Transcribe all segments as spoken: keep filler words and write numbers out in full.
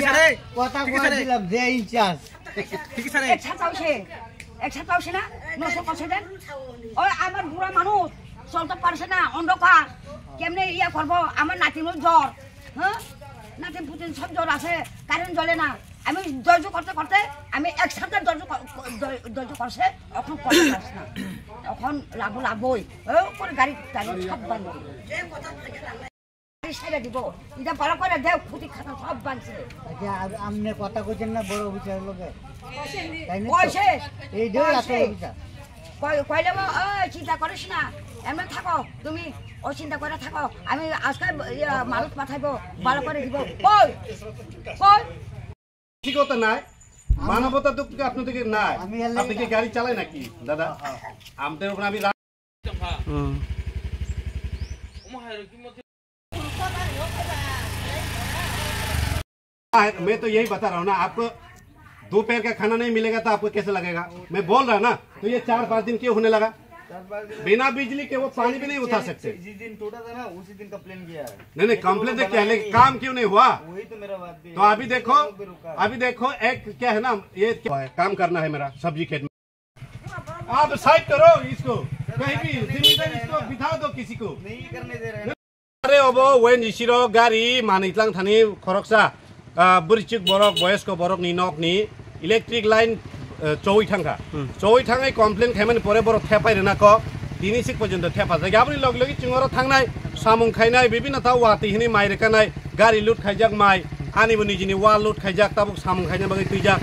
আরে, কথা ঠিক আছে কয়ে রে। দিলাম, যে ইনচার্জ। ঠিক আছে রে। এক সাথে আসে, এক সাথে আসে না? নষ্ট করছে দেন। ওই আমার বুড়া মানুষ, চলতে পারছে না, অন্ধকার। কেমনে ইয়া করবো? আমার নাতিনও জ্বর, হ্যাঁ? নাতিন পুতিন সব জ্বর আছে, কারেন্ট জ্বলে না। আমি ধৈর্য করতে করতে আমি এক সাথে ধৈর্য ক-, ক-, ধৈ-, ধৈর্য করছে, এখন করতে পারছে না। এখন লাভ লাভই। ও করে গাড়ি টাড়ি সব বন্ধ। গাড়ি ছেড়ে দিব। এটা ভালো করে দেও, খুঁটি খাতা সব ভাঙছে। আচ্ছা, আপ-, আপনি কথা কইছেন না বড় অফিসারের লগে? তাই না তো? কইছে। এই দেও কইছে। এত অফিসার। কই-, কইলে ও, "ওই চিন্তা করিস না, এমনি থাকো তুমি, ও চিন্তা করে থাকো, আমি আজকে ইয়ে, মানুষ পাঠাইবো, ভালো করে দিব।" কই? কই? মানসিকতা নাই, মানবতা তো আপনাদের নাই। আমি এর লাগি আপনি কি গাড়ি চালায় নাকি, দাদা? হ্যাঁ, হ্যাঁ। আমাদের উপরে আমি হুম। हाँ, मैं तो यही बता रहा हूँ ना, आपको दोपहर का खाना नहीं मिलेगा तो आपको कैसे लगेगा? मैं बोल रहा ना, तो ये चार पाँच दिन क्यों होने लगा? चार पाँच दिन बिना बिजली के वो पानी भी नहीं उठा सकते। जिस दिन टूटा था ना, उसी दिन कंप्लेन किया है। नहीं, नहीं, कंप्लेन तो क्या है, लेकिन काम क्यों नहीं हुआ? वही तो मेरा बात भी तो है। अभी देखो, अभी देखो, एक क्या है ना, ये क्या है, काम करना है मेरा सब्जी खेत में। आप साइड करो इसको, कहीं भी जिम्मेदार इसको बिठा दो किसी को। नहीं करने दे रहे हैं। Are obo O N G C rok gari manwi tlang thani khoroksa, ah, bwrwichwk borok, boyosko borokni nokni electric line, ah, chowi thangkha. Hmm. Chowi thangwi complain khaimani pore borok thepai rwna kok, tini sik porjonto thepa jagya. Aboni logi logi chwng oro thangnai, samung khainai, bibinno ta watwi hwnwi mai rwkanai, gari load khaijak mai, ani bo nijini wall load khaijak, tabuk samung khaina bagwi twijak.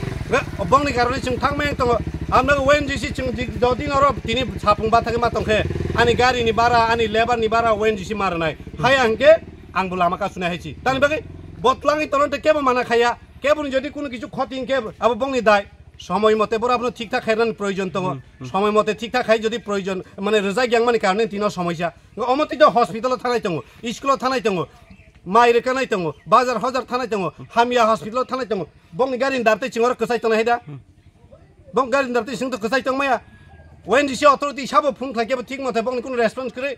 Bongni karone chwng thangmai tongo. Amno O N G C chwng jodi noro tini sapung bathagwi ma tongkhe, ani gari ni bara, ani lebar ni bara O N G C ma rwnai. Haya hwnkhe ang bo lama kasunai hai si. Tani bagwi bo tlangwi tono tei kebo mana khaya, kebo ni jodi kunu kichu khoti hwnkhe abo bongni dai. Somoi mote bora abono thik thak khairani proyojon tongo. Hmm, hmm. Somoi mote thik thak khai jodi proyojon, mane rwjak yang mani karone tino somoisa. Omo twi do hospital o thanai tongo, school o thanai tongo, mai rwkanai tongo, bazar hojar thanai tongo, hamya hospital o thanai tongo. Bongni gari ni dar tei chwng oro kwchai tongnai hai da? Hmm. Bong gari ni dar tei chwng to kwchai tongmaya. O N G C authority sabo phone khlai khe bo thik mote bongni kunu response kwrwi.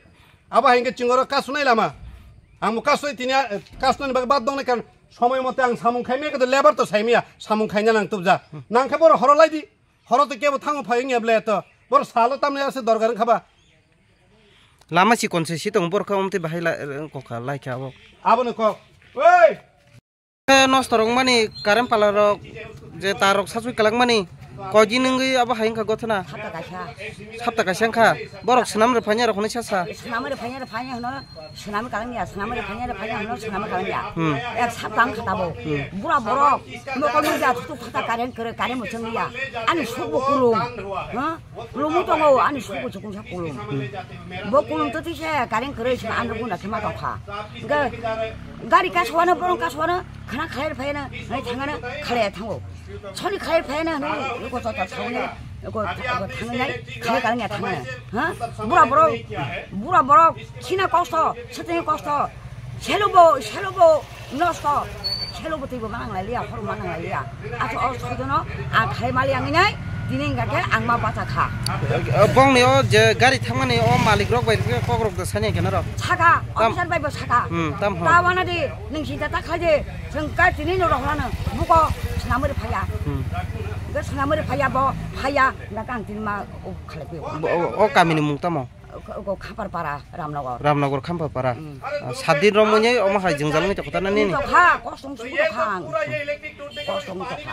Abo hai hwnkhe chwng oro kasunai lama. Ang bo kasunai tini, eh, kasunani bagwi bad dongnai karon somoi mote ang samung khaimaya khe to lebar to saimaya, samung khaina nang tubja. Nang khe boro horo lai di. Horo to kebo thango phai wngya ble to. Boro salo tamni ase dorgar wngkha ba. Lama si konse si tong borok kha omtwi bahai la, kokha lai kha abo. Abono kok. Oi! Nosto rok mani current pala rok je tar rok sasui kalak mani koi din wngwi abo hai wngkha gothona. Sapta kaisa. Sapta kaisa wngkha. Borok swnam rwphaiya rok hwnwi sasa. Swnam rwphaiya rwphaiya hwno. Swnam kalangya, swnam rwphaiya rwphaiya hwno swnam kalangya. Hmm. Ek sapta wngkha tabuk. Hmm. Bura borok nokol nungya thutuk khata current kwrwi current bo chwngliya. Ani sukbo kulum. Ha? Lumu tongo, ani sukbo chukungsa kulum. Hmm. Bo kulum to tise current kwrwi swnam ano gunda khe ma tongkha. Ga-, gari kaswano, borong kaswano, khana khalai rwphaiya na, hai thangana khalai thango. Soni khalai phai na hwnwi, eko to to thangni, eko, eko thangnai, khalai kalangya thangna. Ha? Bura borok, bura borok, sina kosto, setengni kosto, selubo, selubo nosto, selubo twibo manang lai liya, hor manang lai liya. Ato o sojono ang khalai mali ang nai, tini hingga khe ang ma bacha kha. Bongni o je gari thangmani o malik rok bai kok rok da sani kena rok. Saka, tam. Officer bai bo saka. Hmm, tam ho. Ta wana di, ning sinta ta khlai di. Chwng ka tini no rohorano buko swnamwi phaiya. Hmm. Hwnkhe swnamwi phaiya bo phaiya, hwnkhe ang tini ma o khalai phi. Bo, o, o kamini mung tamo? O, o Khampar para, Ramnagar. Ramnagar Khampar para. Hmm. Ah, sadin romoni omo hai jwngjal wngwi tongkha na nini? Tongkha, kosong sugu tongkha ang. Kosong tongkha.